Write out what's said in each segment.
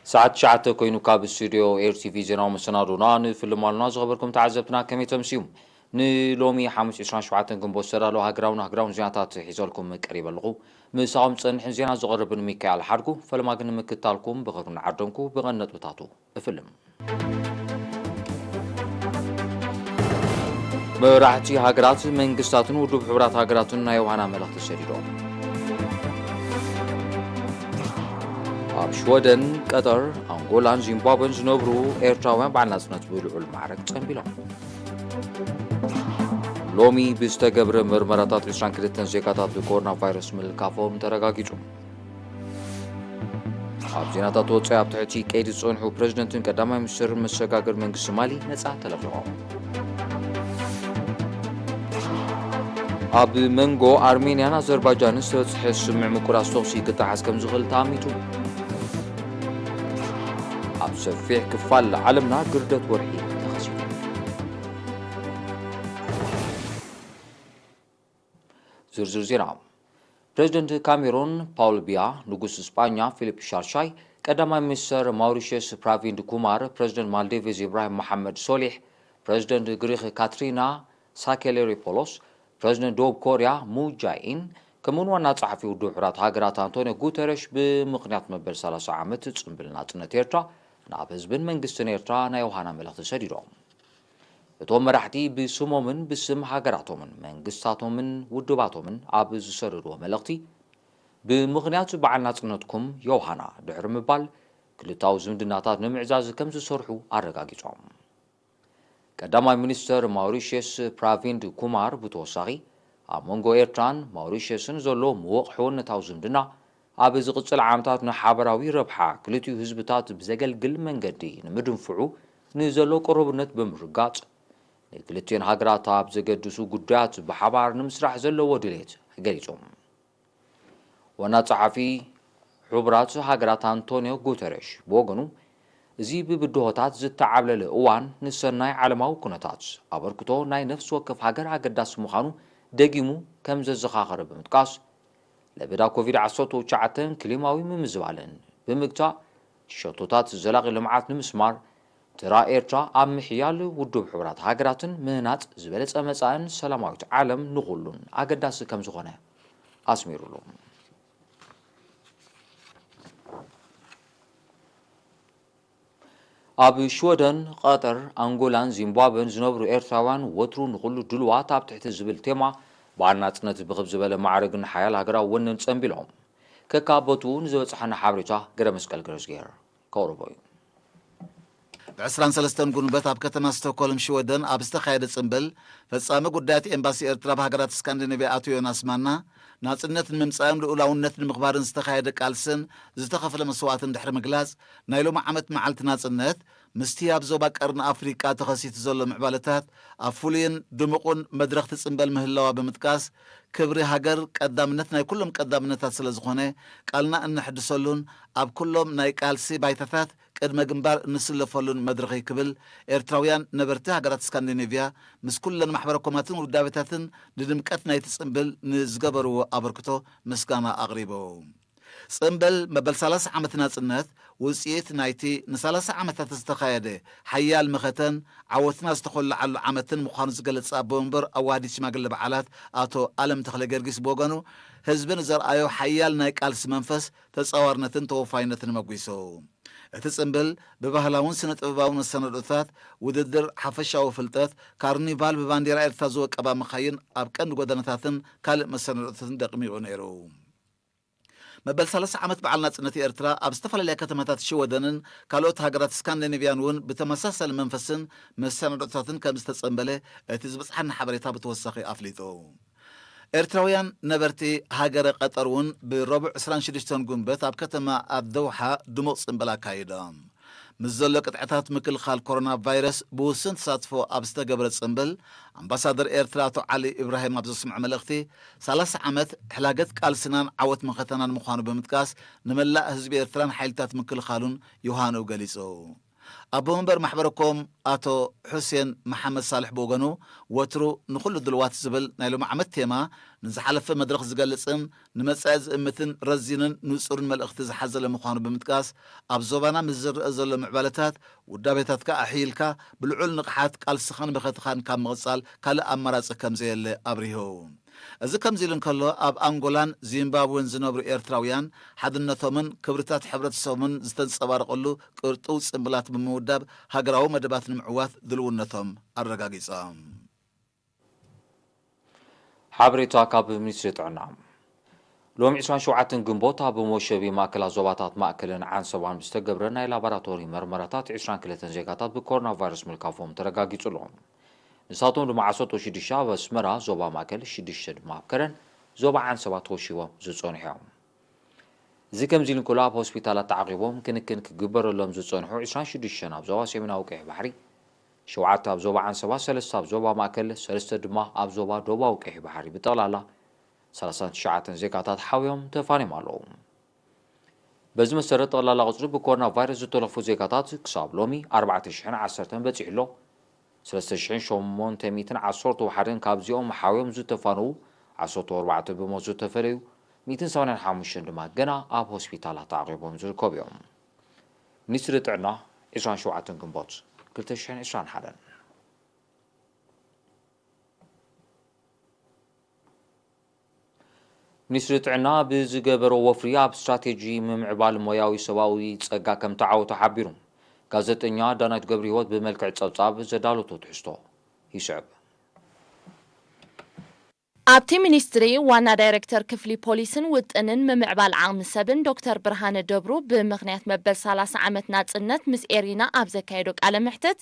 ሰዓት ትሽዓተ ኮይኑ ካብ ስቱድዮ ኤር ቲቪ ዜናዊ መሰናዶና ንፍልም ኣሉና። ዝኸበርኩም ተዓዘብትና ከመይ ተምስዩ? ንሎሚ ሓሙስ ዕስራን ሸውዓተን ግንቦት ዝተዳለወ ሃገራውን ኣህጉራውን ዜናታት ሒዘልኩም ቀሪበ ኣለኹ። ምሳኹም ጸንሕን ዜና ዘቕርብን ሚካኤል ሓድጉ። ፈለማ ግን ንምክታልኩም ብኽብሪ ንዓደምኩ ብቐንዲ ነጥብታቱ እፍልም። መራሕቲ ሃገራት መንግስታትን ውድብ ሕቡራት ሃገራትን ናይ ዮሃና መልእኽቲ ሰዲዶም። ኣብ ሽወደን፣ ቀጠር፣ ኣንጎላን ዚምባብወን ዝነብሩ ኤርትራውያን በዓል ናጽነት ብልዑል ማዕረግ ጸንቢሎም። ሎሚ ብዝተገብረ ምርመራታት ዕስራን ክልተን ዜጋታት ብኮሮና ቫይረስ ምልካፎም ተረጋጊጹ። ኣብ ዜናታት ወጻኢ፣ ኣብ ትሕቲ ቀይዲ ዝጸንሑ ፕረዚደንትን ቀዳማይ ሚኒስትርን መሰጋገሪ መንግስቲ ማሊ ነጻ ተለቒቖም። ኣብ መንጎ ኣርሜንያን ኣዘርባጃንን ዝተበጽሐ ስምምዕ ምቁራጽ ተኹሲ ክጠሓስ ከም ዝኽእል ተኣሚቱ። ኣብ ሰፊሕ ክፋል ዓለምና ግርደት ወርሒ ተኸሲቱ። ዝርዝር ዜና። ፕረዚደንት ካሜሩን ፓውል ቢያ፣ ንጉስ ስጳኛ ፊሊፕ ሻርሻይ፣ ቀዳማይ ሚኒስተር ማውሪሽየስ ፕራቪንድ ኩማር፣ ፕረዚደንት ማልዲቭስ ኢብራሂም መሓመድ ሶሊሕ፣ ፕረዚደንት ግሪኽ ካትሪና ሳኬሌሪፖሎስ፣ ፕረዚደንት ደቡብ ኮርያ ሙን ጃይኢን፣ ከምኡውን ዋና ጸሓፊ ውድብ ሕቡራት ሃገራት ኣንቶኒዮ ጉተረሽ ብምኽንያት መበል ሰላሳ ዓመት ጽምብል ናጽነት ኤርትራ ናብ ህዝብን መንግስትን ኤርትራ ናይ ዮሃና መልእኽቲ ሰዲዶም። እቶም መራሕቲ ብስሞምን ብስም ሃገራቶምን መንግስታቶምን ውድባቶምን ኣብ ዝሰደድዎ መልእኽቲ፣ ብምኽንያት በዓል ናጽነትኩም ዮሃና ድሕሪ ምባል፣ ክልታዊ ዝምድናታት ንምዕዛዝ ከም ዝሰርሑ ኣረጋጊጾም። ቀዳማይ ሚኒስተር ማውሪሽየስ ፕራቪንድ ኩማር ብተወሳኺ፣ ኣብ መንጎ ኤርትራን ማውሪሽየስን ዘሎ ምዉቕ ሕውነታዊ ዝምድና፣ ኣብ ዝቕጽል ዓመታት ንሓበራዊ ረብሓ ክልቲኡ ህዝብታት ብዘገልግል መንገዲ ንምድንፍዑ ንዘሎ ቅሩብነት ብምርጋጽ፣ ንክልቲኤን ሃገራት ኣብ ዘገድሱ ጉዳያት ብሓባር ንምስራሕ ዘለዎ ድሌት ገሊጹ። ዋና ጸሓፊ ሕቡራት ሃገራት ኣንቶኒዮ ጉተረሽ ብወገኑ፣ እዚ ብብድሆታት ዝተዓብለለ እዋን ንሰናይ ዓለማዊ ኩነታት ኣበርክቶ ናይ ነፍሲ ወከፍ ሃገር ኣገዳሲ ምዃኑ ደጊሙ ከም ዘዘኻኸረ ብምጥቃስ፣ ለበዳ ኮቪድ ዓሰርተ ትሽዓተ ክሊማዊ ምምዝባልን ብምግታእ ሸቶታት ዘላቒ ልምዓት ንምስማር፣ ተራ ኤርትራ ኣብ ምሕያል ውድብ ሕቡራት ሃገራትን ምህናጽ ዝበለጸ መጻእን ሰላማዊት ዓለም ንኹሉን ኣገዳሲ ከም ዝኾነ ኣስሚሩሉ። ኣብ ሽወደን፣ ቀጠር፣ ኣንጎላን ዚምባብወን ዝነብሩ ኤርትራውያን ወትሩ ንኹሉ ድሉዋት ኣብ ትሕቲ ዝብል ቴማ፣ በዓል ናጽነት ብኽብ ዝበለ ማዕርግን ሓያል ሃገራዊ ወንን ጸንቢሎም። ከካበቱ ንዝበጽሐና ሓበሬታ ገረ መስቀል ገረዝጌር ከቕርቦ እዩ። ብ ዕስራን ሰለስተን ጉንበት ኣብ ከተማ ስቶክሆልም ሽወደን ኣብ ዝተኻየደ ጽምብል፣ ፈጻሚ ጉዳያት ኤምባሲ ኤርትራ ኣብ ሃገራት ስካንዲኔቭያ ኣቶ ዮናስ ማና፣ ናጽነት ንምምጻእን ልኡላውነት ንምኽባርን ዝተኻየደ ቃልስን ዝተኸፍለ መስዋእትን ድሕሪ ምግላጽ፣ ናይ ሎሚ ዓመት መዓልቲ ናጽነት፣ ምስቲ ኣብ ዞባ ቀርኒ ኣፍሪቃ ተኸሲቱ ዘሎ ምዕባለታት ኣብ ፍሉይን ድሙቕን መድረኽ ትጽምበል ምህላዋ ብምጥቃስ፣ ክብሪ ሃገር ቀዳምነት ናይ ኩሎም ቀዳምነታት ስለ ዝኾነ፣ ቃልና እነሕድሰሉን ኣብ ኩሎም ናይ ቃልሲ ባይታታት ቅድመ ግንባር እንስለፈሉን መድረኽ እዩ ክብል፣ ኤርትራውያን ነበርቲ ሃገራት ስካንዲኔቭያ ምስ ኩለን ማሕበረ ኮማትን ውዳቤታትን ንድምቀት ናይቲ ጽምብል ንዝገበርዎ ኣበርክቶ ምስጋና ኣቕሪቡ። ጽምብል መበል ሰላሳ ዓመት ናጽነት፣ ውጽኢት ናይቲ ንሰላሳ ዓመታት ዝተኻየደ ሓያል መኸተን ዓወትና ዝተኾልዓሉ ዓመትን ምዃኑ ዝገለጸ ኣቦ መንበር ኣዋሃዲ ሽማግለ በዓላት ኣቶ ኣለም ተኽለ ጊዮርጊስ ብወገኑ፣ ህዝቢ ንዘርኣዮ ሓያል ናይ ቃልሲ መንፈስ፣ ተጻዋርነትን ተወፋይነትን መጒሱ። እቲ ጽምብል ብባህላውን ስነ-ጥበባውን መሰናድኦታት፣ ውድድር ሓፈሻዊ ፍልጠት፣ ካርኒቫል፣ ብባንዴራ ኤርትራ ዝወቀባ መኻይን ኣብ ቀንዲ ጎደናታትን ካልእ መሰናድኦታትን ደሚቑ ነይሩ። መበል ሰላሳ ዓመት በዓል ናጽነት ኤርትራ ኣብ ዝተፈላለያ ከተማታት ሽወደንን ካልኦት ሃገራት ስካንዲኔቭያን እውን ብተመሳሳሊ መንፈስን መሰናድኦታትን ከም ዝተጸንበለ እቲ ዝበጽሓና ሓበሬታ ብተወሳኺ ኣፍሊጡ። ኤርትራውያን ነበርቲ ሃገረ ቀጠር እውን ብረቡዕ ዕስራን ሽዱሽተን ጉንበት ኣብ ከተማ ኣደውሓ ድሙቕ ጽምብል ኣካይዶም። ምስ ዘሎ ቅጥዕታት ምክልኻል ኮሮና ቫይረስ ብውሱን ተሳትፎ ኣብ ዝተገብረ ጽምብል፣ ኣምባሳደር ኤርትራ ኣቶ ዓሊ ኢብራሂም ኣብ ዘስምዖ መልእኽቲ፣ ሰላሳ ዓመት ሕላገት ቃልስናን ዓወት መኸተናን ምዃኑ ብምጥቃስ፣ ንመላእ ህዝቢ ኤርትራን ሓይልታት ምክልኻሉን ዮሃንኡ ገሊጹ። ኣቦ መንበር ማሕበረ ኮም ኣቶ ሑሴን መሓመድ ሳልሕ ብወገኑ፣ ወትሩ ንኹሉ ድልዋት ዝብል ናይ ሎሚ ዓመት ቴማ፣ ንዝሓለፈ መድረኽ ዝገልጽን ንመጻኢ ዝእምትን ረዚንን ንጹርን መልእኽቲ ዝሓዘለ ምዃኑ ብምጥቃስ፣ ኣብ ዞባና ምስ ዝረኣ ዘሎ ምዕባለታት ውዳቤታትካ ኣሕይልካ ብልዑል ንቕሓት ቃልስኻን መኸትኻን ካብ ምቕጻል ካልእ ኣማራጺ ከም ዘየለ ኣብሪሁ። እዚ ከምዚ ኢሉ እንከሎ፣ ኣብ ኣንጎላን ዚምባብዌን ዝነብሩ ኤርትራውያን ሓድነቶምን ክብርታት ሕብረተሰቦምን ዝተንጸባረቐሉ ቅርጡው ጽምብላት ብምውዳብ ሃገራዊ መደባት ንምዕዋት ድልውነቶም ኣረጋጊጾም። ሓበሬታ ካብ ሚኒስትሪ ጥዕና። ሎም ዕስራን ሸውዓተን ግንቦት ኣብ መወሸቢ ማእከላት ዞባታት ማእከልን ዓንሰባን ብዝተገብረ ናይ ላቦራቶሪ መርመራታት ዕስራን ክልተን ዜጋታት ብኮሮና ቫይረስ ምልካፎም ተረጋጊጹ ኣሎ። ንሳቶም ድማ ዓሰርተ ሽዱሽተ ኣብ ኣስመራ ዞባ ማእከል፣ ሽዱሽተ ድማ ኣብ ከረን ዞባ ዓንሰባ ተወሺቦም ዝጸንሑ እዮም። እዚ ከምዚ ኢሉ እንከሎ፣ ኣብ ሆስፒታላት ተዓቒቦም ክንክን ክግበረሎም ዝጸንሑ ዕስራን ሽዱሽተን ኣብ ዞባ ሰሜናዊ ቀይሕ ባሕሪ፣ ሸውዓተ ኣብ ዞባ ዓንሰባ፣ ሰለስተ ኣብ ዞባ ማእከል፣ ሰለስተ ድማ ኣብ ዞባ ደቡባዊ ቀይሕ ባሕሪ፣ ብጠቕላላ ሰላሳን ትሽዓተን ዜጋታት ሓውዮም ተፋንዮም ኣለዉ። በዚ መሰረት፣ ጠቕላላ ቁጽሪ ብኮሮና ቫይረስ ዝተለኽፉ ዜጋታት ክሳብ ሎሚ ኣርባዕተ ሽሕን ዓሰርተን በጺሑ ኣሎ። ሰለስተ ሽሕን ሸሞንተ ሚእትን ዓሰርተ ሓደን ካብዚኦም ሓውዮም ዝተፋነዉ፣ ዓሰርተ ኣርባዕተ ብመቶ ዝተፈለዩ፣ ሚእትን ሰማንያን ሓሙሽተን ድማ ገና ኣብ ሆስፒታላት ተዓቒቦም ዝርከቡ እዮም። ሚኒስትሪ ጥዕና፣ ዕስራን ሸውዓተን ግንቦት ክልተ ሽሕን ዕስራን ሓደን። ሚኒስትሪ ጥዕና ብዝገበሮ ወፍሪ ኣብ ስትራቴጂ ምምዕባል ሞያዊ ሰብኣዊ ጸጋ ከም ተዓወተ ሓቢሩ። ጋዜጠኛ ዳናይት ገብረህይወት ብመልክዕ ጸብጻብ ዘዳለቶ ትሕዝቶ ይስዕብ። ኣብቲ ሚኒስትሪ ዋና ዳይሬክተር ክፍሊ ፖሊስን ውጥንን ምምዕባል ዓቕሚ ሰብን ዶክተር ብርሃነ ደብሩ፣ ብምኽንያት መበል ሰላሳ ዓመት ናጽነት ምስ ኤሪና ኣብ ዘካየዶ ቃለ መሕትት፣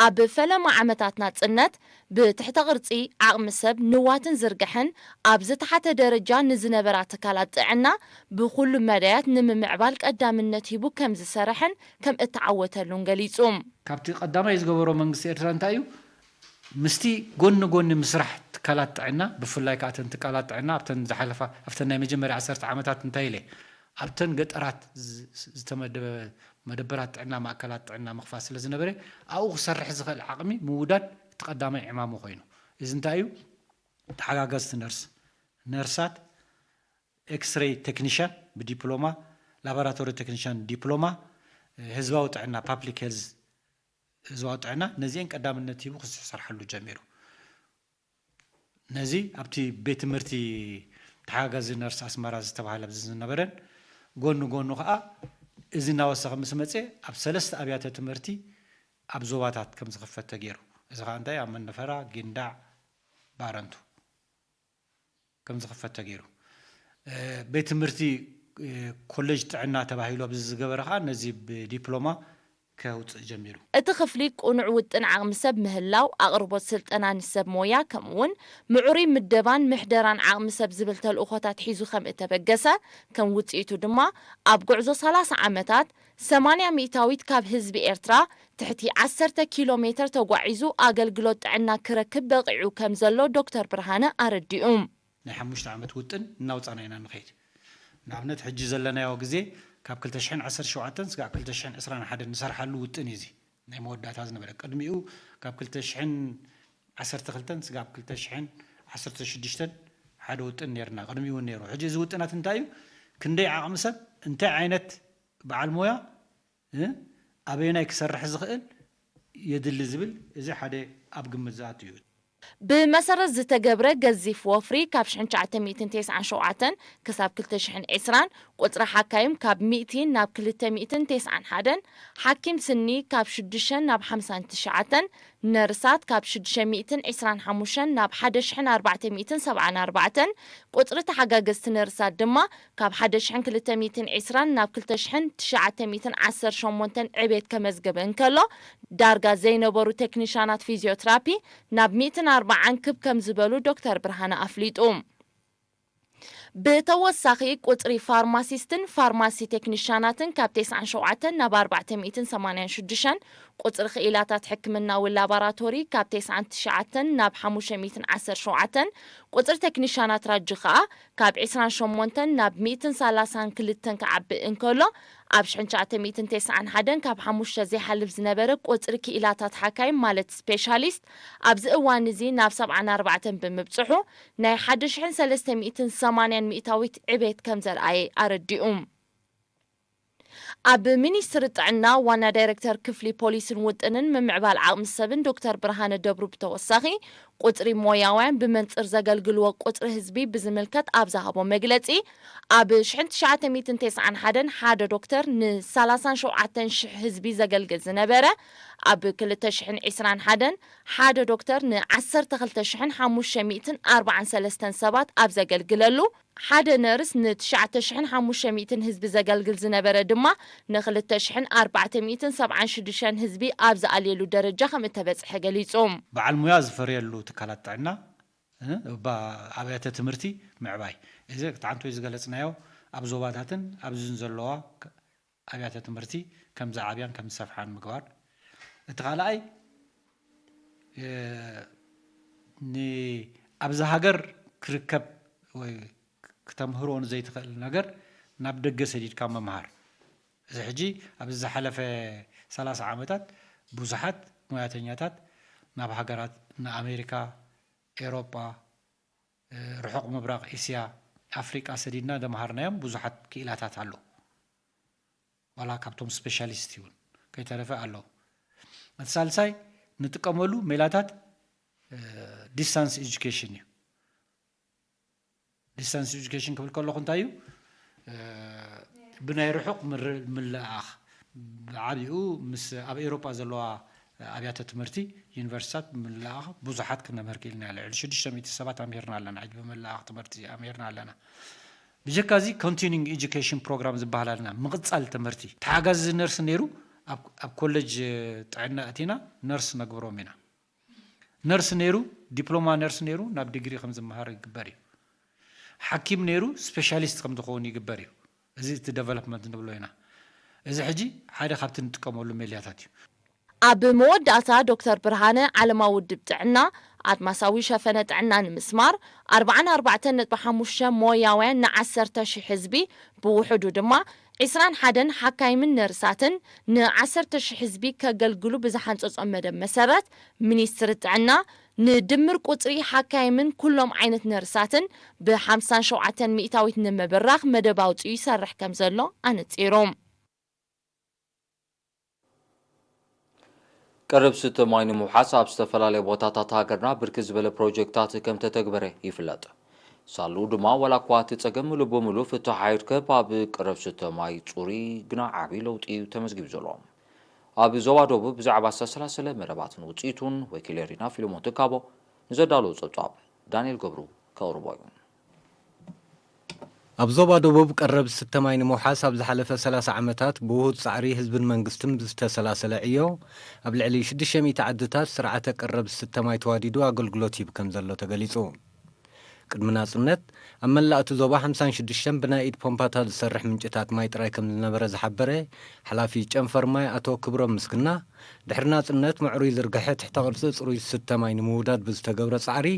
ኣብ ፈለማ ዓመታት ናጽነት ብትሕተ ቅርጺ ዓቕሚ ሰብ ንዋትን ዝርግሐን ኣብ ዝተሓተ ደረጃ ንዝነበራ ትካላት ጥዕና ብኹሉ መዳያት ንምምዕባል ቀዳምነት ሂቡ ከም ዝሰርሐን ከም እተዓወተሉን ገሊጹ። ካብቲ ቀዳማይ ዝገበሮ መንግስቲ ኤርትራ እንታይ እዩ? ምስቲ ጎኒ ጎኒ ምስራሕ ትካላት ጥዕና፣ ብፍላይ ከኣ እተን ትካላት ጥዕና ኣብተን ዝሓለፋ፣ ኣብተን ናይ መጀመርያ ዓሰርተ ዓመታት እንታይ ኢለ፣ ኣብተን ገጠራት ዝ-፣ ዝተመደበ መደበራት ጥዕና፣ ማእከላት ጥዕና ምኽፋት ስለ ዝነበረ፣ ኣብኡ ክሰርሕ ዝኽእል ዓቕሚ ምውዳድ እቲ ቀዳማይ ዕማሙ ኮይኑ። እዚ እንታይ እዩ? ተሓጋገዝቲ ነርስ፣ ነርሳት፣ ኤክስሬይ ቴክኒሻን ብዲፕሎማ፣ ላቦራቶሪ ቴክኒሻን ዲፕሎማ፣ ህዝባዊ ጥዕና፣ ፓብሊክ ሄልዝ፣ ህዝባዊ ጥዕና፣ ነዚአን ቀዳምነት ሂቡ ክሰርሓሉ ጀሚሩ። ነዚ ኣብቲ ቤት ትምህርቲ ተሓጋጋዚ ነርስ ኣስመራ ዝተባህለ ኣብዚ ዝነበረን፣ ጎኑ ጎኑ ከኣ እዚ እናወሰኸ ምስ መጸ፣ ኣብ ሰለስተ ኣብያተ ትምህርቲ ኣብ ዞባታት ከም ዝኽፈት ተገይሩ። እዚ ከኣ እንታይ፣ ኣብ መነፈራ፣ ጊንዳዕ፣ ባረንቱ ከም ዝኽፈት ተገይሩ። እ፣ ቤት ትምህርቲ፣ እ፣ ኮሌጅ ጥዕና ተባሂሉ ኣብዚ ዝገበረ ከኣ ነዚ ብዲፕሎማ ከውፅእ ጀሚሩ። እቲ ክፍሊ ቅኑዕ ውጥን ዓቕሚ ሰብ ምህላው፣ ኣቕርቦት ስልጠና ንሰብ ሞያ፣ ከምኡውን ምዕሩይ ምደባን ምሕደራን ዓቕሚ ሰብ ዝብል ተልእኾታት ሒዙ ከም እተበገሰ፣ ከም ውፅኢቱ ድማ ኣብ ጉዕዞ ሰላሳ ዓመታት ሰማንያ ሚእታዊት ካብ ህዝቢ ኤርትራ ትሕቲ ዓሰርተ ኪሎ ሜተር ተጓዒዙ ኣገልግሎት ጥዕና ክረክብ በቒዑ ከም ዘሎ ዶክተር ብርሃነ ኣረዲኡ። ናይ ሓሙሽተ ዓመት ውጥን እናውጻና ኢና ንኸይድ። ንኣብነት፣ ሕጂ ዘለናዮ ግዜ ካብ ክልተ ሽሕን ዓሰርተ ሸውዓተን ስጋብ ክልተ ሽሕን ዕስራን ሓደን ንሰርሓሉ ውጥን እዩ። እዚ ናይ መወዳእታ ዝነበረ፣ ቅድሚኡ ካብ ክልተ ሽሕን ዓሰርተ ክልተን ስጋብ ክልተ ሽሕን ዓሰርተ ሽዱሽተን ሓደ ውጥን ነይርና፣ ቅድሚኡ እውን ነይሩ። ሕጂ እዚ ውጥናት እንታይ እዩ? ክንደይ ዓቕሚ ሰብ፣ እንታይ ዓይነት በዓል ሞያ፣ እ፣ ኣበየናይ ክሰርሕ ዝኽእል የድሊ ዝብል፣ እዚ ሓደ ኣብ ግምት ዝኣቱ እዩ። ብመሰረት ዝተገብረ ገዚፍ ወፍሪ፣ ካብ ሽሕን ትሽዓተ ሚእትን ተስዓን ሸውዓተን ክሳብ ክልተ ሽሕን ዕስራን፣ ቁጽሪ ሓካይም ካብ ሚእቲ ናብ ክልተ ሚእትን ተስዓን ሓደን፣ ሓኪም ስኒ ካብ ሽዱሽተ ናብ ሓምሳን ትሽዓተን፣ ነርሳት ካብ ሽዱሽተ ሚእትን ዕስራን ሓሙሽተን ናብ ሓደ ሽሕን ኣርባዕተ ሚእትን ሰብዓን ኣርባዕተን፣ ቁጽሪ ተሓጋገዝቲ ነርሳት ድማ ካብ ሓደ ሽሕን ክልተ ሚእትን ዕስራን ናብ ክልተ ሽሕን ትሽዓተ ሚእትን ዓሰርተ ሸሞንተን ዕቤት ከመዝገበ እንከሎ፣ ዳርጋ ዘይነበሩ ቴክኒሻናት ፊዚዮትራፒ ናብ ሚእትን ኣርባዓን ክብ ከም ዝበሉ ዶክተር ብርሃነ ኣፍሊጡ። ብተወሳኺ፣ ቁጽሪ ፋርማሲስትን ፋርማሲ ቴክኒሻናትን ካብ ተስዓን ሸውዓተን ናብ ኣርባዕተ ሚእትን ሰማንያን ሽዱሽተን፣ ቁጽሪ ክኢላታት ሕክምናዊ ላቦራቶሪ ካብ ተስዓን ትሽዓተን ናብ ሓሙሽተ ሚእትን ዓሰርተ ሸውዓተን፣ ቁጽሪ ቴክኒሻናት ራጂ ከኣ ካብ ዕስራን ሸሞንተን ናብ ሚእትን ሰላሳን ክልተን ክዓቢ እንከሎ፣ ኣብ ሽሕን ትሽዓተ ሚእትን ተስዓን ሓደን ካብ ሓሙሽተ ዘይሓልፍ ዝነበረ ቁጽሪ ክኢላታት ሓካይም ማለት ስፔሻሊስት ኣብዚ እዋን እዚ ናብ ሰብዓን ኣርባዕተን ብምብጽሑ ናይ ሓደ ሽሕን ሰለስተ ሚእትን ሰማንያን ሚእታዊት ዕቤት ከም ዘርኣየ ኣረዲኡ። ኣብ ሚኒስትሪ ጥዕና ዋና ዳይሬክተር ክፍሊ ፖሊስን ውጥንን ምምዕባል ዓቕሚ ሰብን ዶክተር ብርሃነ ደብሩ ብተወሳኺ ቁጽሪ ሞያውያን ብመንጽር ዘገልግልዎ ቁጽሪ ህዝቢ ብዝምልከት ኣብ ዝሃቦ መግለጺ ኣብ ሽሕን ትሽዓተ ሚእትን ተስዓን ሓደን ሓደ ዶክተር ን ሰላሳን ሸውዓተን ሽሕ ህዝቢ ዘገልግል ዝነበረ ኣብ ክልተ ሽሕን ዕስራን ሓደን ሓደ ዶክተር ን ዓሰርተ ክልተ ሽሕን ሓሙሽተ ሚእትን ኣርባዓን ሰለስተን ሰባት ኣብ ዘገልግለሉ ሓደ ነርስ ን ትሽዓተ ሽሕን ሓሙሽተ ሚእትን ህዝቢ ዘገልግል ዝነበረ ድማ ን ክልተ ሽሕን ኣርባዕተ ሚእትን ሰብዓን ሽዱሽተን ህዝቢ ኣብ ዝኣልየሉ ደረጃ ከም እተበጽሐ ገሊጹ። በዓል ሙያ ዝፈርየሉ ትካላት ጥዕና፣ እ፣ ባ-፣ ኣብያተ ትምህርቲ ምዕባይ። እዚ ትሓንቶ ዝገለጽናዮ ኣብ ዞባታትን ኣብዝን ዘለዋ ክ-፣ ኣብያተ ትምህርቲ ከም ዝዓብያን ከም ዝሰፍሓን ምግባር። እቲ ካልኣይ፣ እ፣ ን-፣ ኣብዚ ሃገር ክርከብ ወይ ክተምህሮ ንዘይትኽእል ነገር ናብ ደገ ሰዲድካ ምምሃር። እዚ ሕጂ ኣብዚ ዝሓለፈ ሰላሳ ዓመታት ብዙሓት ሞያተኛታት ናብ ሃገራት ንኣሜሪካ፣ ኤሮጳ፣ እ፣ ርሑቕ ምብራቕ፣ እስያ፣ ኣፍሪቃ ሰዲድና ዘምሃርናዮም ብዙሓት ክኢላታት ኣለዉ። ዋላ ካብቶም ስፔሻሊስት እውን ከይተረፈ ኣለዉ። እቲ ሳልሳይ ንጥቀመሉ ሜላታት፣ እ፣ ዲስታንስ ኤጁኬሽን እዩ። ዲስታንስ ኤጁኬሽን ክብል ከለኹ እንታይ እዩ? እ፣ ብናይ ርሑቕ ምር-፣ ምልእኣኽ፣ ብዓቢኡ ምስ ኣብ ኤውሮጳ ዘለዋ ኣብያተ ትምህርቲ፣ ዩኒቨርሲታት ብምልእኣኽ ብዙሓት ክነምህር ክኢልና ኢና። ልዕሊ ሽዱሽተ ሚእቲ ሰባት ኣምሂርና ኣለና። ሕጂ ብምልእኣኽ ትምህርቲ ኣምሂርና ኣለና። ብጀካ እዚ ኮንቲኒንግ ኤጁኬሽን ፕሮግራም ዝበሃል ኣለና፣ ምቕጻል ትምህርቲ። ተሓጋዚ ነርስ ነይሩ ኣብ፣ ኣብ ኮሌጅ ጥዕና እቲና ነርስ ነግብሮም ኢና። ነርስ ነይሩ፣ ዲፕሎማ ነርስ ነይሩ ናብ ዲግሪ ከም ዝመሃር ይግበር እዩ። ሓኪም ነይሩ ስፔሻሊስት ከም ዝኸውን ይግበር እዩ። እዚ እቲ ዴቨሎፕመንት ንብሎ ኢና። እዚ ሕጂ ሓደ ካብቲ ንጥቀመሉ ሜልያታት እዩ። ኣብ መወዳእታ ዶክተር ብርሃነ ዓለማዊ ውድብ ጥዕና ኣድማሳዊ ሸፈነ ጥዕና ንምስማር ኣርባዓን ኣርባዕተን ነጥቢ ሓሙሽተ ሞያውያን ንዓሰርተ ሽሕ ህዝቢ ብውሕዱ ድማ ዕስራን ሓደን ሓካይምን ነርሳትን ንዓሰርተ ሽሕ ህዝቢ ከገልግሉ ብዝሓንጸጾ መደብ መሰረት ሚኒስትሪ ጥዕና ንድምር ቁጽሪ ሓካይምን ኩሎም ዓይነት ነርሳትን ብሓምሳን ሸውዓተን ሚእታዊት ንምብራኽ መደብ ኣውጺኡ ይሰርሕ ከም ዘሎ ኣነጺሩ። ቀረብ ስተ ማይ ንምውሓስ ኣብ ዝተፈላለያ ቦታታት ሃገርና ብርክት ዝበለ ፕሮጀክትታት ከም ተተግበረ ይፍለጥ። ሳሉ ድማ ዋላ እኳ እቲ ጸገም ምሉእ ብምሉእ ፍታሕ ኣይርከብ፣ ኣብ ቀረብ ስተ ማይ ጽሩይ ግና ዓቢ ለውጢ እዩ ተመዝጊቡ ዘሎ። ኣብ ዞባ ደቡብ ብዛዕባ ዝተሰላሰለ መደባትን ውጽኢቱን ወኪል ኤሪና ፊልሞን ትካቦ ንዘዳለዎ ጸብጻብ ዳንኤል ገብሩ ከቕርቦ እዩ። ኣብ ዞባ ደቡብ ቀረብ ዝስተ ማይ ንምውሓስ ኣብ ዝሓለፈ ሰላሳ ዓመታት ብውሁድ ጻዕሪ ህዝብን መንግስትን ብዝተሰላሰለ ዕዮ ኣብ ልዕሊ ሽዱሽተ ሚእቲ ዓድታት ስርዓተ ቀረብ ዝስተ ማይ ተዋዲዱ ኣገልግሎት ይህብ ከም ዘሎ ተገሊጹ። ቅድሚ ናጽነት ኣብ መላእ እቲ ዞባ ሓምሳን ሽዱሽተን ብናይ ኢድ ፖምፓታት ዝሰርሕ ምንጭታት ማይ ጥራይ ከም ዝነበረ ዝሓበረ ሓላፊ ጨንፈር ማይ ኣቶ ክብሮም ምስግና፣ ድሕሪ ናጽነት ምዕሩይ ዝርግሐ ትሕተ ቅርጺ ጽሩይ ዝስተ ማይ ንምውዳድ ብዝተገብረ ጻዕሪ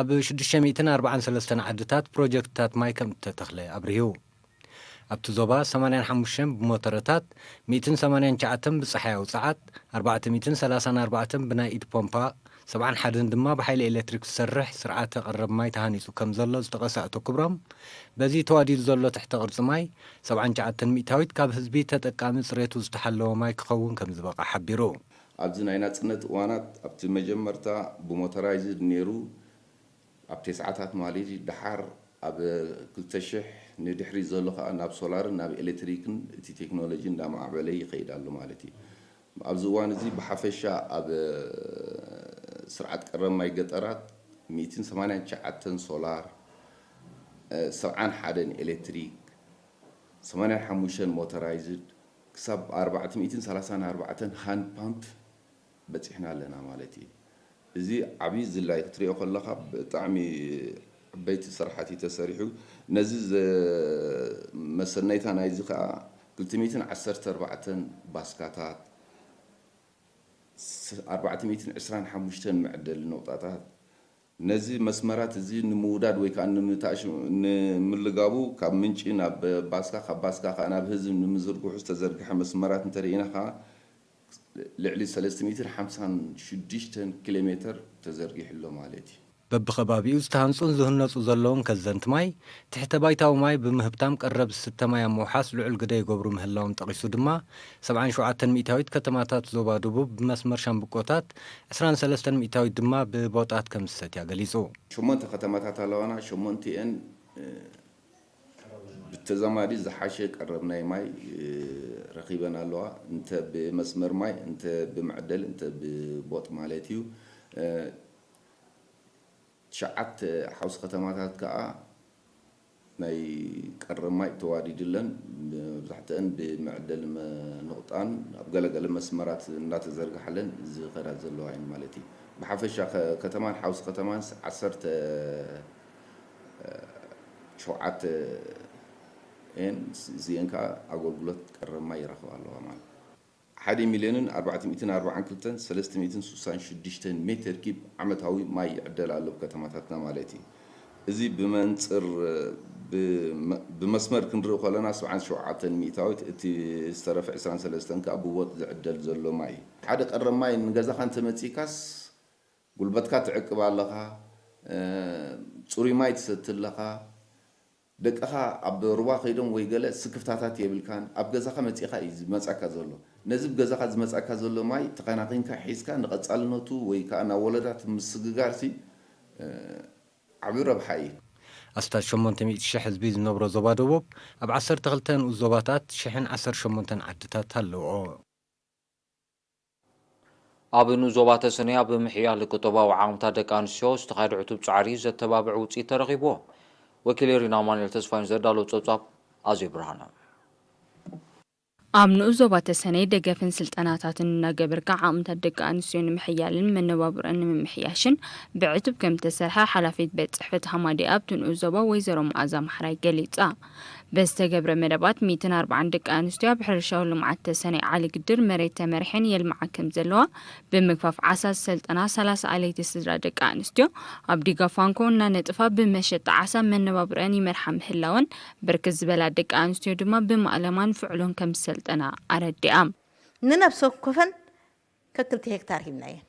ኣብ ሽዱሽተ ሚእትን ኣርባዓን ሰለስተን ዓድታት ፕሮጀክትታት ማይ ከም እተተኽለ ኣብሪሁ። ኣብቲ ዞባ ሰማንያን ሓሙሽተን ብሞተረታት፣ ሚእትን ሰማንያን ትሽዓተን ብጸሓያዊ ጸዓት፣ ኣርባዕተ ሚእትን ሰላሳን ኣርባዕተን ብናይ ኢድ ፖምፓ፣ ሰብዓን ሓደን ድማ ብሓይሊ ኤሌክትሪክ ዝሰርሕ ስርዓተ ቀረብ ማይ ተሃኒጹ ከም ዘሎ ዝጠቐሰ ኣቶ ክብሮም፣ በዚ ተዋዲዱ ዘሎ ትሕተ ቅርጺ ማይ፣ ሰብዓን ትሽዓተን ሚእታዊት ካብ ህዝቢ ተጠቃሚ ጽሬቱ ዝተሓለወ ማይ ክኸውን ከም ዝበቕዓ ሓቢሩ። ኣብዚ ናይ ናጽነት እዋናት ኣብቲ መጀመርታ ብሞተራይዝድ ነይሩ፣ ኣብ ቴስዓታት ማለት እዩ። ደሓር ኣብ ክልተ ሽሕ ንድሕሪት ዘሎ ከኣ ናብ ሶላርን ናብ ኤሌክትሪክን እቲ ቴክኖሎጂ እንዳማዕበለ ይኸይድ ኣሎ ማለት እዩ። ኣብዚ እዋን እዚ ብሓፈሻ ኣብ ስርዓት ቀረብ ማይ ገጠራት ሚእትን ሰማንያን ትሽዓተን ሶላር፣ ሰብዓን ሓደን ኤሌክትሪክ፣ ሰማንያን ሓሙሽተን ሞተራይዝድ ክሳብ ኣርባዕተ ሚእትን ሰላሳን ኣርባዕተን ሃንድ ፓምፕ በጺሕና ኣለና ማለት እዩ። እዚ ዓብዪ ዝላይ ክትሪኦ ከለኻ ብጣዕሚ ዓበይቲ ስራሓት እዩ ተሰሪሑ። ነዚ ዘ-፣ መሰነይታ ናይዚ ከዓ ክልተ ሚእትን ዓሰርተ ኣርባዕተን ባስካታት፣ ኣርባዕተ ሚእትን ዕስራን ሓሙሽተን መዐደሊ ነቑጣታት፣ ነዚ መስመራት እዚ ንምውዳድ ወይ ከዓ ንምታእሽ-፣ ንምልጋቡ ካብ ምንጪ ናብ ባስካ፣ ካብ ባስካ ከዓ ናብ ህዝቢ ንምዝርግሑ ዝተዘርግሐ መስመራት እንተርኢና ከዓ ልዕሊ ሰለስተ ሚእትን ሓምሳን ሽዱሽተን ኪሎ ሜትር ተዘርጊሑ ኣሎ ማለት እዩ። በብኸባቢኡ ዝተሃንጹን ዝህነጹ ዘለውን ከዘንቲ ማይ፣ ትሕተ ባይታዊ ማይ ብምህብታም ቀረብ ዝስተ ማይ ኣብ ምውሓስ ልዑል ግደ ይገብሩ ምህላዎም ጠቒሱ ድማ፣ ሰብዓን ሸውዓተን ሚእታዊት ከተማታት ዞባ ደቡብ ብመስመር ሻምብቆታት፣ ዕስራን ሰለስተን ሚእታዊት ድማ ብቦጣት ከም ዝሰትያ ገሊጹ። ሸሞንተ ከተማታት ኣለዋና፣ ሸሞንቲኤን፣ እ፣ ብተዛማዲ ዝሓሸ ቀረብ ናይ ማይ፣ እ፣ ረኺበን ኣለዋ። እንተ ብመስመር ማይ፣ እንተ ብመዕደል፣ እንተ ብቦጥ ማለት እዩ። እ፣ ትሽዓተ ሓውሲ ከተማታት ከኣ ናይ ቀረብ ማይ ተዋዲድለን፣ መብዛሕትአን ብመዕደሊ መ-፣ ንቑጣን ኣብ ገለገለ መስመራት እናተዘርግሓለን ዝኸዳ ዘለዋ እየን ማለት እዩ። ብሓፈሻ ከ-፣ ከተማን ሓውሲ ከተማን ዓሰርተ ሸውዓተ እየን፣ እዚአን ከኣ ኣገልግሎት ቀረብ ማይ ይረኽባ ኣለዋ ማለት እዩ። ሓደ ሚልዮንን ኣርባዕተ ሚእትን ኣርባዓን ክልተን ሰለስተ ሚእትን ስሳን ሽዱሽተን ሜትር ኪብ ዓመታዊ ማይ ይዕደል ኣሎ ብከተማታትና ማለት እዩ። እዚ ብመንጽር ብመ-፣ ብመስመር ክንርኢ ከለና ሰብዓን ሸውዓተን ሚእታዊት፣ እቲ ዝተረፈ ዕስራን ሰለስተን ከኣ ብቦጥ ዝዕደል ዘሎ ማይ እዩ። ሓደ ቀረብ ማይ ንገዛኻ እንተመጺእካስ ጉልበትካ ትዕቅብ ኣለኻ፣ እ፣ ጽሩይ ማይ ትሰቲ ኣለኻ። ደቅኻ ኣብ ሩባ ከይዶም ወይ ገለ ስክፍታታት የብልካን። ኣብ ገዛኻ መጺእኻ እዩ ዝመጻካ ዘሎ። ነዚ ብገዛኻ ዝመጻካ ዘሎ ማይ ተኸናኺንካ ሒዝካ ንቐጻልነቱ ወይ ከኣ ናብ ወለዳት ምስግጋርሲ፣ እ፣ ዓቢ ረብሓ እዩ። ኣስታት ሸሞንተ ሚእቲ ሽሕ ህዝቢ ዝነብሮ ዞባ ደቡብ፣ ኣብ ዓሰርተ ክልተ ንኡስ ዞባታት ሽሕን ዓሰርተ ሸሞንተን ዓድታት ኣለውኦ። ኣብ ንኡስ ዞባ ተሰነይ ኣብ ምሕያል ቁጠባዊ ዓቕምታት ደቂ ኣንስትዮ ዝተኻየደ ዕቱብ ጻዕሪ ዘተባብዕ ውጽኢት ተረኺብዎ። ወኪል ሪና ኣማኑኤል ተስፋይን ዘዳለዎ ጸብጻብ ኣዜብ ብርሃነ። ኣብ ንኡስ ዞባ ተሰነይ ደገፍን ስልጠናታትን እናገበርካ ዓቕምታት ደቂ ኣንስትዮ ንምሕያልን መነባብሮን ንምምሕያሽን ብዕቱብ ከም ዝተሰርሐ ሓላፊት ቤት ጽሕፈት ሃማደኤ ኣብቲ ንኡስ ዞባ ወይዘሮ መኣዛ ማሕራይ ገሊጻ። በዝተገብረ መደባት ሚእትን ኣርባዓን ደቂ ኣንስትዮ ኣብ ሕርሻዊ ልምዓት ተሰነይ ዓሊ ግድር መሬት ተመሪሐን የልምዓ ከም ዘለዋ ብምግፋፍ ዓሳ ዝሰልጠና ሰላሳ ኣለይቲ ስድራ ደቂ ኣንስትዮ ኣብ ዲጋ ፋንኮ እናነጥፋ ብመሸጣ ዓሳ መነባብሮአን ይመርሓ ምህላወን ብርክት ዝበላ ደቂ ኣንስትዮ ድማ ብማእለማን ፍዕሎን ከም ዝሰልጠና ኣረዲኣ። ንነብሰ ወከፈን ከክልተ ሄክታር ሂብናየን።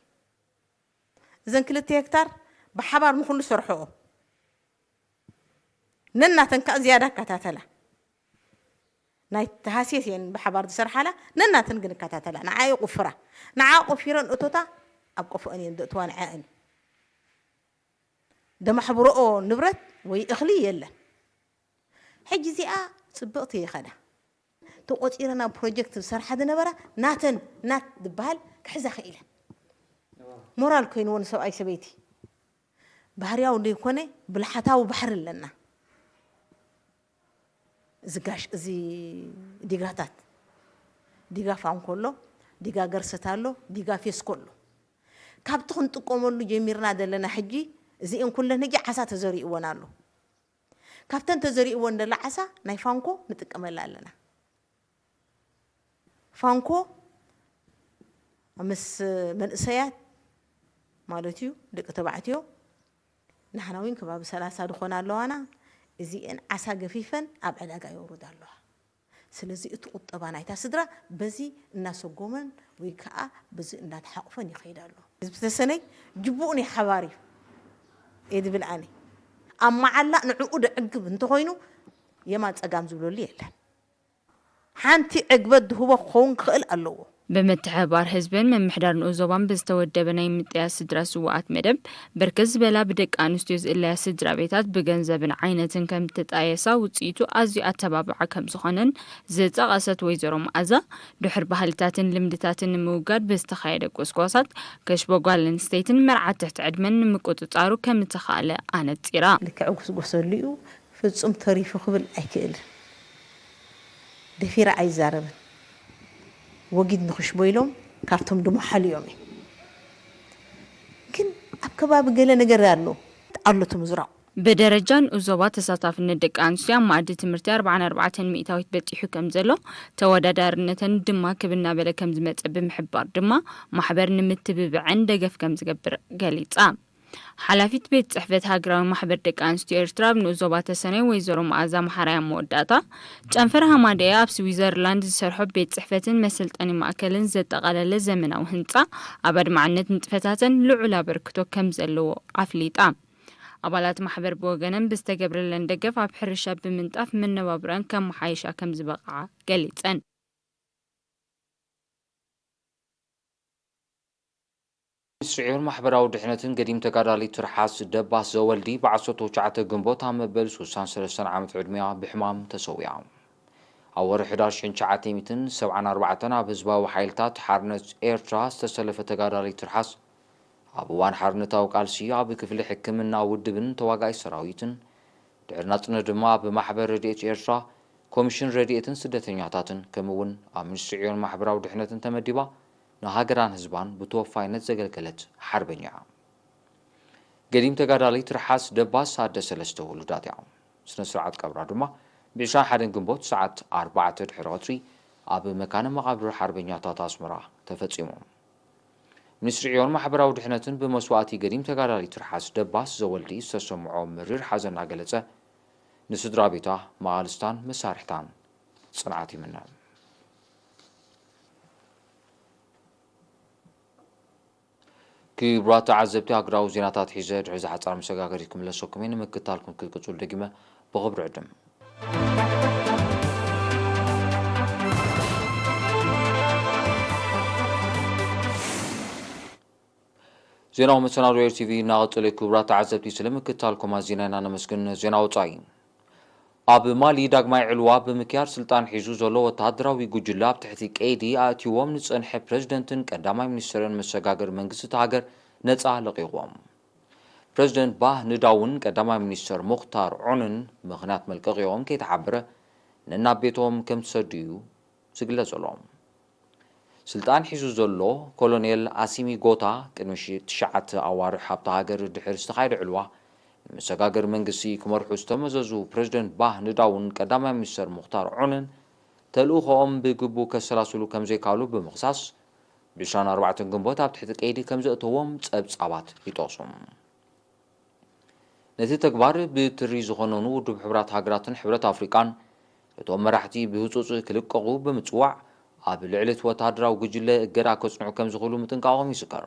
እዘን ክልተ ሄክታር ብሓባር ንኹሉ ሰርሐኦ። ነናተን ከኣ ዝያዳ እከታተላ። ናይ ተሃስየስ እየን ብሓባር ዝሰርሓላ፣ ነናተን ግን እከታተላ። ንዓ ይቑፍራ። ንዓ ቆፊረን እቶታ ኣብ ቆፎአን እየን ዘእትዋ ንዐኣን። ደማሕብረኦ ንብረት ወይ እኽሊ የለን። ሕጂ እዚኣ ጽብቕቲ ይኸዳ። ተቖጺረን ኣብ ፕሮጀክት ዝሰርሓ ዝነበራ ናተን ናት ዝበሃል ክሕዛ ክኢለን። ሞራል ኮይንዎ ንሰብኣይ ሰበይቲ። ባህርያዊ ዘይኮነ ብልሓታዊ ባሕሪ ኣለና። እዚ ጋሽ-፣ እዚ ዲጋታት፣ ዲጋ ፋንኮ ኣሎ፣ ዲጋ ገርሰት ኣሎ፣ ዲጋ ፌስኮ ኣሎ። ካብቲ ክንጥቀመሉ ጀሚርና ዘለና ሕጂ እዚኤን ኩለን ሕጂ ዓሳ ተዘሪእወን ኣሎ። ካብተን ተዘሪእወን ዘላ ዓሳ ናይ ፋንኮ ንጥቀመላ ኣለና። ፋንኮ ምስ መንእሰያት ማለት እዩ፣ ደቂ ተባዕትዮ፣ ንሕና እውን ከባቢ ሰላሳ ዝኾና ኣለዋና። እዚኤን ዓሳ ገፊፈን ኣብ ዕዳጋ የውርዳ ኣለዋ። ስለዚ እቲ ቁጠባ ናይታ ስድራ በዚ እናሰጎመን ወይ ከዓ በዚ እናተሓቑፈን ይኸይድ ኣሎ። ህዝቢ ተሰነይ ጅቡኡ ናይ ሓባር እዩ። እየ ዝብል ኣነ። ኣብ መዓላ ንዕኡ ደዕግብ እንተኾይኑ የማን ጸጋም ዝብለሉ የለን። ሓንቲ ዕግበት ዝህቦ ክኸውን ክኽእል ኣለዎ። ብምትሕብባር ህዝብን ምምሕዳር ንኡስ ዞባን ብዝተወደበ ናይ ምጥያስ ስድራ ስዉኣት መደብ፣ ብርክት ዝበላ ብደቂ ኣንስትዮ ዝእለያ ስድራ ቤታት ብገንዘብን ዓይነትን ከም ዝተጣየሳ ውጽኢቱ ኣዝዩ ኣተባብዓ ከም ዝኾነን ዝጠቐሰት ወይዘሮ መኣዛ፣ ድሕር ባህልታትን ልምድታትን ንምውጋድ ብዝተኻየደ ጎስጓሳት፣ ከሽቦ ጓል ኣንስተይትን መርዓት ትሕቲ ዕድመን ንምቁጽጻሩ ከም ዝተኻእለ ኣነጺራ። ልክዕ ጎስጎሰሉ እዩ። ፍጹም ተሪፉ ክብል ኣይክእልን። ደፊረ ኣይዛረብን። ወጊድ ንኽሽቦ ኢሎም ካብቶም ድሞ ሓልዮም እዮም። ግን ኣብ ከባቢ ገለ ነገር ኣሎ፣ ኣሎ እቲ ምዝራቕ። ብደረጃ ንኡስ ዞባ ተሳታፍነት ደቂ ኣንስትዮ ኣብ መኣዲ ትምህርቲ ኣርባዓን ኣርባዕተን ሚእታዊት በጺሑ ከም ዘሎ፣ ተወዳዳርነተን ድማ ክብ እናበለ ከም ዝመጸ ብምሕባር ድማ፣ ማሕበር ንምትብብዐን ደገፍ ከም ዝገብር ገሊጻ። ሓላፊት ቤት ጽሕፈት ሃገራዊ ማሕበር ደቂ ኣንስትዮ ኤርትራ ኣብ ንኡስ ዞባ ተሰነይ ወይዘሮ መኣዛ መሓራይ ኣብ መወዳእታ፣ ጨንፈር ሃማደኤ ኣብ ስዊዘርላንድ ዝሰርሖ ቤት ጽሕፈትን መሰልጠኒ ማእከልን ዘጠቓለለ ዘመናዊ ህንጻ ኣብ ኣድማዕነት ንጥፈታተን ልዑል ኣበርክቶ ከም ዘለዎ ኣፍሊጣ። ኣባላት ማሕበር ብወገነን ብዝተገብረለን ደገፍ ኣብ ሕርሻ ብምንጣፍ መነባብሮኣን ከመሓይሻ ከም ዝበቕዓ ገሊጸን። ሚኒስትሪ ዕዮን ማሕበራዊ ድሕነትን ገዲም ተጋዳሊት ትርሓስ ደባስ ዘወልዲ ብዓሰርተ ትሽዓተ ግንቦት ኣብ መበል ስሳን ሰለስተን ዓመት ዕድሚኣ ብሕማም ተሰዊኣ። ኣብ ወርሒ ሕዳር ሽሕን ትሽዓተ ሚእትን ሰብዓን ኣርባዕተን ኣብ ህዝባዊ ሓይልታት ሓርነት ኤርትራ ዝተሰለፈ ተጋዳሊት ትርሓስ፣ ኣብ እዋን ሓርነታዊ ቃልሲ ኣብ ክፍሊ ሕክምና ውድብን ተዋጋኢ ሰራዊትን፣ ድሕሪ ናጽነት ድማ ኣብ ማሕበር ረድኤት ኤርትራ፣ ኮሚሽን ረድኤትን ስደተኛታትን፣ ከምኡ እውን ኣብ ሚኒስትሪ ዕዮን ማሕበራዊ ድሕነትን ተመዲባ ንሃገራን ህዝባን ብተወፋይነት ዘገልገለት ሓርበኛ እያ። ገዲም ተጋዳሊት ትርሓስ ደባስ ኣደ ሰለስተ ውሉዳት እያ። ስነ ስርዓት ቀብራ ድማ ብ ዕስራን ሓደን ግንቦት ሰዓት ኣርባዕተ ድሕሪ ቀትሪ ኣብ መካነ መቓብር ሓርበኛታት ኣስመራ ተፈጺሙ። ሚኒስትሪ ዕዮን ማሕበራዊ ድሕነትን ብመስዋእቲ ገዲም ተጋዳሊት ትርሓስ ደባስ ዘወልዲ ዝተሰምዖ መሪር ሓዘን እናገለጸ፣ ንስድራ ቤታ፣ መቓልስታን መሳርሕታን ጽንዓት ይምነ። ክቡራት ተዓዘብቲ፣ ሃገራዊ ዜናታት ሒዘ ድሕሪ እዚ ሓጻር መሰጋገሪት ክምለሰኩም እየ። ንምክትታልኩም ክቅጽሉ ደጊመ ብኽብሪ ዕድም። ዜናዊ መሰናዶ ኤር ቲቪ እናቐጸለ፣ ክቡራት ተዓዘብቲ፣ ስለ ምክትታልኩም ኣዚና ኢና ነመስግን። ዜና ወጻኢ። ኣብ ማሊ ዳግማይ ዕልዋ ብምክያድ ስልጣን ሒዙ ዘሎ ወተሃደራዊ ጉጅለ ኣብ ትሕቲ ቀይዲ ኣእትይዎም ንጸንሐ ፕረዚደንትን ቀዳማይ ሚኒስትርን መሰጋገሪ መንግስቲ እታ ሃገር ነጻ ለቒቕዎም። ፕረዚደንት ባህ ንዳውን ቀዳማይ ሚኒስትር ሙኽታር ዑንን ምኽንያት መልቀቒኦም ከይተሓበረ ነናብ ቤቶም ከም ዝሰዱ እዩ ዝግለጽ ዘሎ። ስልጣን ሒዙ ዘሎ ኮሎኔል ኣሲሚ ጎታ ቅድሚ ሽ-፣ ትሽዓተ ኣዋርሕ ኣብታ ሃገር ድሕሪ ዝተኻየደ ዕልዋ ንመሰጋገሪ መንግስቲ ክመርሑ ዝተመዘዙ ፕረዚደንት ባህ ንዳውን ቀዳማይ ሚኒስተር ሙኽታር ዑንን ተልእኾኦም ብግቡእ ከሰላስሉ ከም ዘይከኣሉ ብምኽሳስ፣ ብ ዕስራን ኣርባዕተን ግንቦት ኣብ ትሕቲ ቀይዲ ከም ዘእተዎም ጸብጻባት ይጠቕሱ። ነቲ ተግባር ብትሪ ዝኾነኑ ውድብ ሕቡራት ሃገራትን ሕብረት ኣፍሪቃን እቶም መራሕቲ ብህጹጽ ክልቀቑ ብምጽዋዕ፣ ኣብ ልዕሊ እቲ ወተሃደራዊ ጉጅለ እገዳ ከጽንዑ ከም ዝኽእሉ ምጥንቃቖም ይዝከር።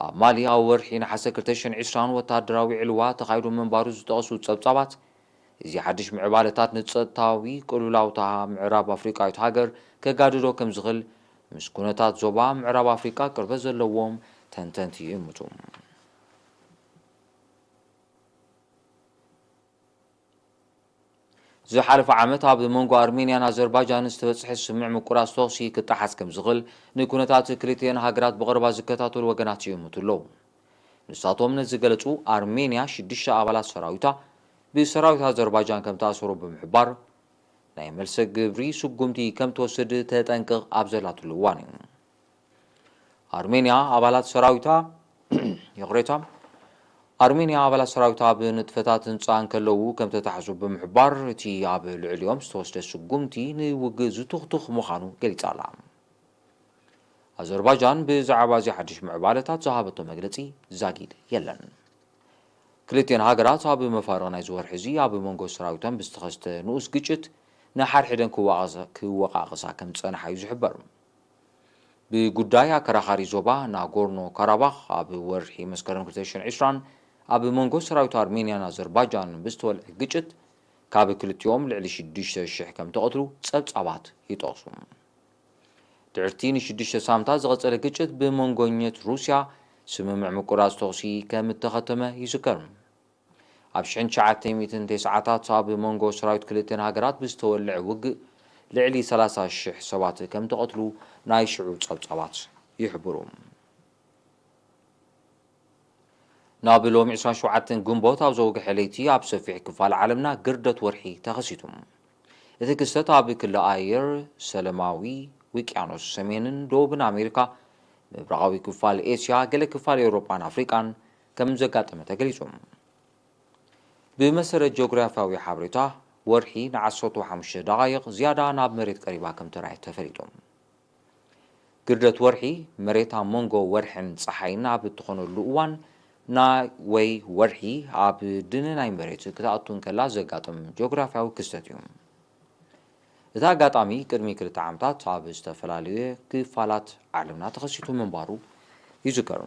ኣብ ማሊ ኣብ ወርሒ ነሓሰ ክልተ ሽሕን ዕስራን ወተሃደራዊ ዕልዋ ተኻይዱ ምንባሩ ዝጠቐሱ ጸብጻባት፣ እዚ ሓድሽ ምዕባለታት ንጸጥታዊ ቅልውላውታ ምዕራብ ኣፍሪቃዊት ሃገር ከጋድዶ ከም ዝኽእል ምስ ኩነታት ዞባ ምዕራብ ኣፍሪቃ ቅርበት ዘለዎም ተንተንቲ ይእምቱ። ዝሓለፈ ዓመት ኣብ መንጎ ኣርሜንያን ኣዘርባይጃንን ዝተበጽሐ ስምምዕ ምቁራጽ ተኹሲ ክጠሓስ ከም ዝኽእል ንኩነታት ክልቲኤን ሃገራት ብቐረባ ዝከታተሉ ወገናት ይእምቱ ኣለዉ። ንሳቶም ነዚ ዝገለጹ፣ ኣርሜንያ ሽዱሽተ ኣባላት ሰራዊታ ብሰራዊት ኣዘርባይጃን ከም ተኣሰሩ ብምሕባር፣ ናይ መልሰ ግብሪ ስጉምቲ ከም ትወስድ ተጠንቅቕ ኣብ ዘላትሉ እዋን እዩ። ኣርሜንያ ኣባላት ሰራዊታ፣ ይቕሬታ፣ ኣርሜንያ ኣባላት ሰራዊታ ኣብ ንጥፈታት ህንጻ እንከለዉ ከም ተታሕዙ ብምሕባር፣ እቲ ኣብ ልዕሊኦም ዝተወስደ ስጉምቲ ንውግእ ዝቱኽቱኽ ምዃኑ ገሊጻ ኣላ። ኣዘርባይጃን ብዛዕባ እዚ ሓድሽ ምዕባለታት ዝሃበቶ መግለጺ ዛጊድ የለን። ክልቲኤን ሃገራት ኣብ መፋርቕ ናይዚ ወርሒ እዚ ኣብ መንጎ ሰራዊተን ብዝተኸስተ ንኡስ ግጭት ንሓድሕደን ክወቓቐሳ፣ ክወቓቐሳ ከም ዝጸንሓ እዩ ዝሕበር። ብጉዳይ ኣከራኻሪ ዞባ ናጎርኖ ካራባኽ ኣብ ወርሒ መስከረም ክልተ ሽሕን ዕስራን ኣብ መንጎ ሰራዊት ኣርሜንያን ኣዘርባይጃን ብዝተወልዐ ግጭት ካብ ክልቲኦም ልዕሊ ሽዱሽተ ሽሕ ከም ተቐትሉ ጸብጻባት ይጠቕሱ። ድሕርቲ ንሽዱሽተ ሳምንታት ዝቐጸለ ግጭት ብመንጎኘት ሩስያ ስምምዕ ምቁራጽ ተኹሲ ከም እተኸተመ ይዝከር። ኣብ ሽሕን ትሽዓተ ሚእትን ተስዓታት ኣብ መንጎ ሰራዊት ክልተን ሃገራት ብዝተወልዐ ውግእ ልዕሊ ሰላሳ ሽሕ ሰባት ከም ተቐትሉ ናይ ሽዑ ጸብጻባት ይሕብሩ። ናብ ሎሚ ዕስራን ሸውዓተን ግንቦት ኣብ ዘውግሐ ለይቲ ኣብ ሰፊሕ ክፋል ዓለምና ግርደት ወርሒ ተኸሲቱ። እቲ ክስተት ኣብ ክሊ ኣየር ሰለማዊ ውቅያኖስ፣ ሰሜንን ደቡብን ኣሜሪካ፣ ምብራቓዊ ክፋል ኤስያ፣ ገለ ክፋል ኤውሮጳን ኣፍሪቃን ከም ዘጋጠመ ተገሊጹ። ብመሰረት ጂኦግራፍያዊ ሓበሬታ፣ ወርሒ ንዓሰርተ ሓሙሽተ ደቓይቕ ዝያዳ ናብ መሬት ቀሪባ ከም ተራእየት ተፈሊጡ። ግርደት ወርሒ፣ መሬት ኣብ መንጎ ወርሕን ጸሓይን ኣብ እትኾነሉ እዋን፣ ናይ ወይ ወርሒ ኣብ ድነ ናይ መሬት ክትኣቱ እንከላ ዘጋጥም ጂኦግራፍያዊ ክስተት እዩ። እቲ ኣጋጣሚ ቅድሚ ክልተ ዓመታት ኣብ ዝተፈላለየ ክፋላት ዓለምና ተኸሲቱ ምንባሩ ይዝከር።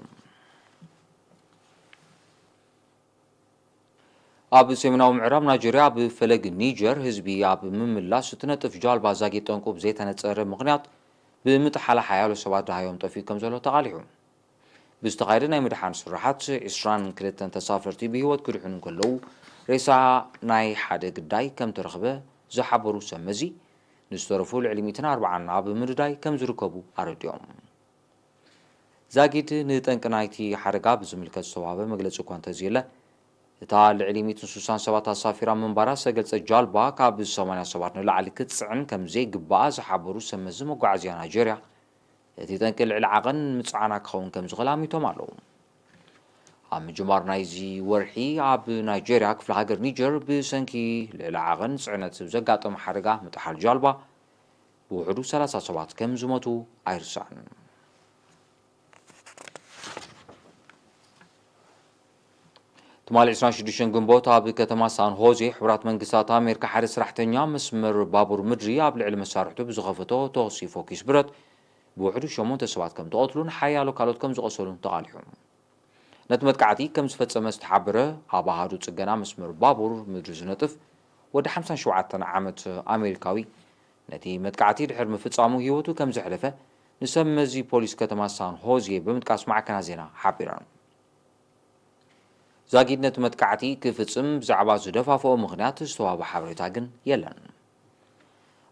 ኣብ ሰሜናዊ ምዕራብ ናይጀርያ፣ ኣብ ፈለግ ኒጀር፣ ህዝቢ ኣብ ምምላስ እትነጥፍ ጃልባ ዛጊት ጠንቁ ብዘይተነጸረ ምኽንያት ብምጥሓላ ሓያሎ ሰባት ደሃዮም ጠፊኡ ከም ዘሎ ተቓሊሑ። ብዝተኻየደ ናይ ምድሓን ስራሓት፣ ዕስራን ክልተን ተሳፈርቲ ብህይወት ክድሕኑ እንከለዉ፣ ሬሳ ናይ ሓደ ግዳይ ከም ተረኽበ ዝሓበሩ ሰብ መዚ፣ ንዝተረፉ ልዕሊ ሚእትን ኣርባዓን ኣብ ምድዳይ ከም ዝርከቡ ኣረዲኦም። ዛጊድ ንጠንቂ ናይቲ ሓደጋ ብዝምልከት ዝተዋህበ መግለጺ እኳ እንተዘየለ፣ እታ ልዕሊ ሚእትን ስሳን ሰባት ኣሳፊራ ምንባራ ዝተገልጸ ጃልባ ካብ ሰማንያ ሰባት ንላዕሊ ክትጽዕን ከም ዘይግባኣ ዝሓበሩ ሰብ መዚ መጓዓዝያ ናይጀርያ፣ እቲ ጠንቂ ልዕሊ ዓቐን ምጽዓና ክኸውን ከም ዝኽእል ኣሚቶም ኣለዉ። ኣብ ምጅማር ናይዚ ወርሒ ኣብ ናይጀርያ ክፍለ ሃገር ኒጀር ብሰንኪ ልዕሊ ዓቐን ጽዕነት ዘጋጠመ ሓደጋ ምጥሓል ጃልባ ብውሕዱ ሰላሳ ሰባት ከም ዝሞቱ ኣይርሳዕን። ትማሊ ዕስራን ሽዱሽተን ግንቦት ኣብ ከተማ ሳን ሆዜ ሕቡራት መንግስታት ኣሜሪካ ሓደ ሰራሕተኛ መስመር ባቡር ምድሪ ኣብ ልዕሊ መሳርሕቱ ብዝኸፈቶ ተኹሲ ፎኪስ ብረት ብውሕዱ ሸሞንተ ሰባት ከም ተቐትሉን ሓያሎ ካልኦት ከም ዝቖሰሉን ተቓሊሑ። ነቲ መጥቃዕቲ ከም ዝፈጸመ ዝተሓበረ ኣብ ኣሃዱ ጽገና መስመር ባቡር ምድሪ ዝነጥፍ ወዲ ሓምሳን ሸውዓተን ዓመት ኣሜሪካዊ፣ ነቲ መጥቃዕቲ ድሕሪ ምፍጻሙ ህይወቱ ከም ዘሕለፈ ንሰብ መዚ ፖሊስ ከተማ ሳን ሆዜ ብምጥቃስ ማዕከናት ዜና ሓቢረን። ዛጊድ ነቲ መጥቃዕቲ ክፍጽም ብዛዕባ ዝደፋፍኦ ምኽንያት ዝተዋህበ ሓበሬታ ግን የለን።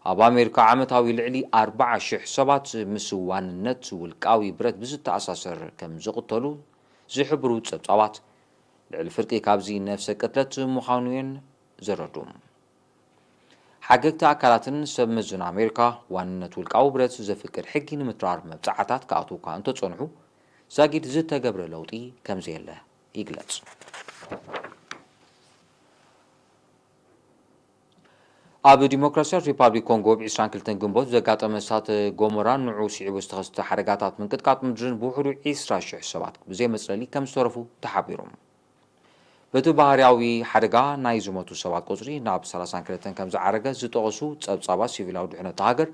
ኣብ ኣሜሪካ ዓመታዊ ልዕሊ ኣርባዓ ሽሕ ሰባት ምስ ዋንነት ውልቃዊ ብረት ብዝተኣሳሰር ከም ዝቕተሉ ዝሕብሩ ጸብጻባት፣ ልዕሊ ፍርቂ ካብዚ ነፍሰ ቅትለት ምዃኑ እየን ዘረድኡ። ሓገግቲ ኣካላትን ሰብ መዝን ኣሜሪካ ዋንነት ውልቃዊ ብረት ዘፍቅድ ሕጊ ንምትራር መብጻዓታት ክኣትዉ እኳ እንተጸንሑ፣ ዛጊድ ዝተገብረ ለውጢ ከም ዘየለ ይግለጽ። ኣብ ዲሞክራሲያዊት ሪፓብሊክ ኮንጎ፣ ብ ዕስራን ክልተን ግንቦት ዘጋጠመ እሳተ ጎመራን ንዕኡ ስዒቡ ዝተኸስተ ሓደጋታት ምንቅጥቃጥ ምድርን ብውሕዱ ዕስራ ሽሕ ሰባት ብዘይ መጽለሊ ከም ዝተረፉ ተሓቢሩ። በቲ ባህርያዊ ሓደጋ ናይ ዝሞቱ ሰባት ቁጽሪ ናብ ሰላሳን ክልተን ከም ዝዓረገ ዝጠቐሱ ጸብጻባት፣ ሲቪላዊ ድሕነት እታ ሃገር፣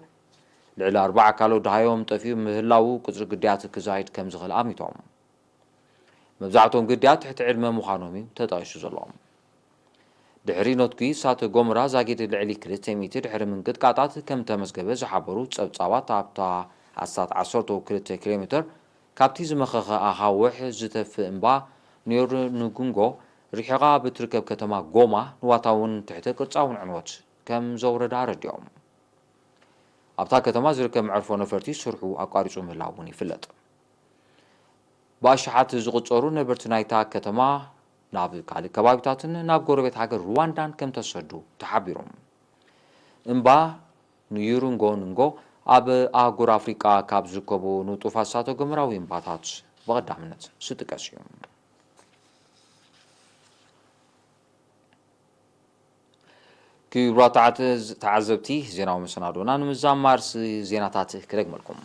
ልዕሊ ኣርባዓ ካልኦት ደሃዮም ጠፊኡ ምህላዉ፣ ቁጽሪ ግዳያት ክዛይድ ከም ዝኽእል ኣሚቶም። መብዛሕትኦም ግዳያት ትሕቲ ዕድመ ምዃኖም እዩ ተጠቒሱ ዘሎ። ድሕሪ ነትጒ እሳተ ጎመራ ዛጊድ ልዕሊ ክልተ ሚእቲ ድሕሪ ምንቅጥቃጣት ከም ተመዝገበ ዝሓበሩ ጸብጻባት፣ ኣብታ ኣስታት ዓሰርተ ክልተ ኪሎ ሜተር ካብቲ ዝመኸኸ ኣኻውሕ ዝተፍእ እምባ ኒዮር ንጉንጎ ርሒቓ ብትርከብ ከተማ ጎማ ንዋታውን ትሕተ ቅርጻውን ዕንወት ከም ዘውረዳ ኣረዲኦም። ኣብታ ከተማ ዝርከብ መዕርፎ ነፈርቲ ስርሑ ኣቋሪጹ ምህላው እውን ይፍለጥ። ብኣሽሓት ዝቑጸሩ ነበርቲ ናይታ ከተማ ናብ ካልእ ከባቢታትን ናብ ጎረቤት ሃገር ሩዋንዳን ከም ተሰዱ ተሓቢሩ። እምባ ንዩሩንጎንንጎ ኣብ ኣህጉር ኣፍሪቃ ካብ ዝርከቡ ንጡፋት እሳተ ገሞራዊ እምባታት ብቐዳምነት ዝጥቀስ እዩ። ክቡራት ተዓተ-፣ ተዓዘብቲ፣ ዜናዊ መሰናዶና ንምዛም ኣርእስቲ ዜናታት ክደግመልኩም።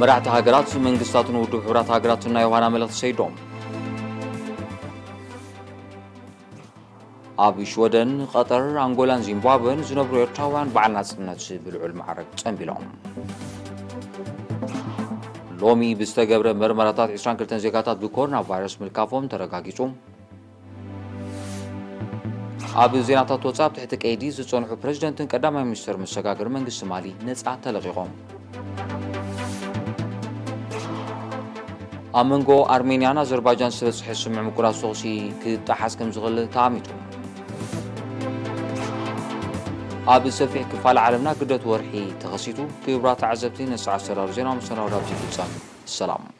መራሕቲ ሃገራት፣ መንግስታትን ውድብ ሕቡራት ሃገራትን ናይ ዮሃና መልእኽቲ ሰይዶም። ኣብ ሽወደን፣ ቀጠር፣ ኣንጎላን ዚምባብወን ዝነብሩ ኤርትራውያን በዓል ናጽነት ብልዑል ማዕረግ ጸንቢሎም። ሎሚ ብዝተገብረ መርመራታት ዕስራን ክልተን ዜጋታት ብኮሮና ቫይረስ ምልካፎም ተረጋጊጹ። ኣብ ዜናታት ወጻኢ፣ ኣብ ትሕቲ ቀይዲ ዝጸንሑ ፕረዚደንትን ቀዳማይ ሚኒስተር መሰጋገሪ መንግስቲ ማሊ ነጻ ተለቒቖም። ኣብ መንጎ ኣርሜንያን ኣዘርባይጃን ዝተበጽሐ ስምምዕ ምቁራጽ ተኹሲ ክጠሓስ ከም ዝኽእል ተኣሚቱ። ኣብ ሰፊሕ ክፋል ዓለምና ግደት ወርሒ ተኸሲቱ። ክቡራት ተዓዘብቲ፣ ነቲ ሰዓት ዝተዳለዉ ዜናዊ መሰናዶ ኣብዚ ይፍጸም። ሰላም።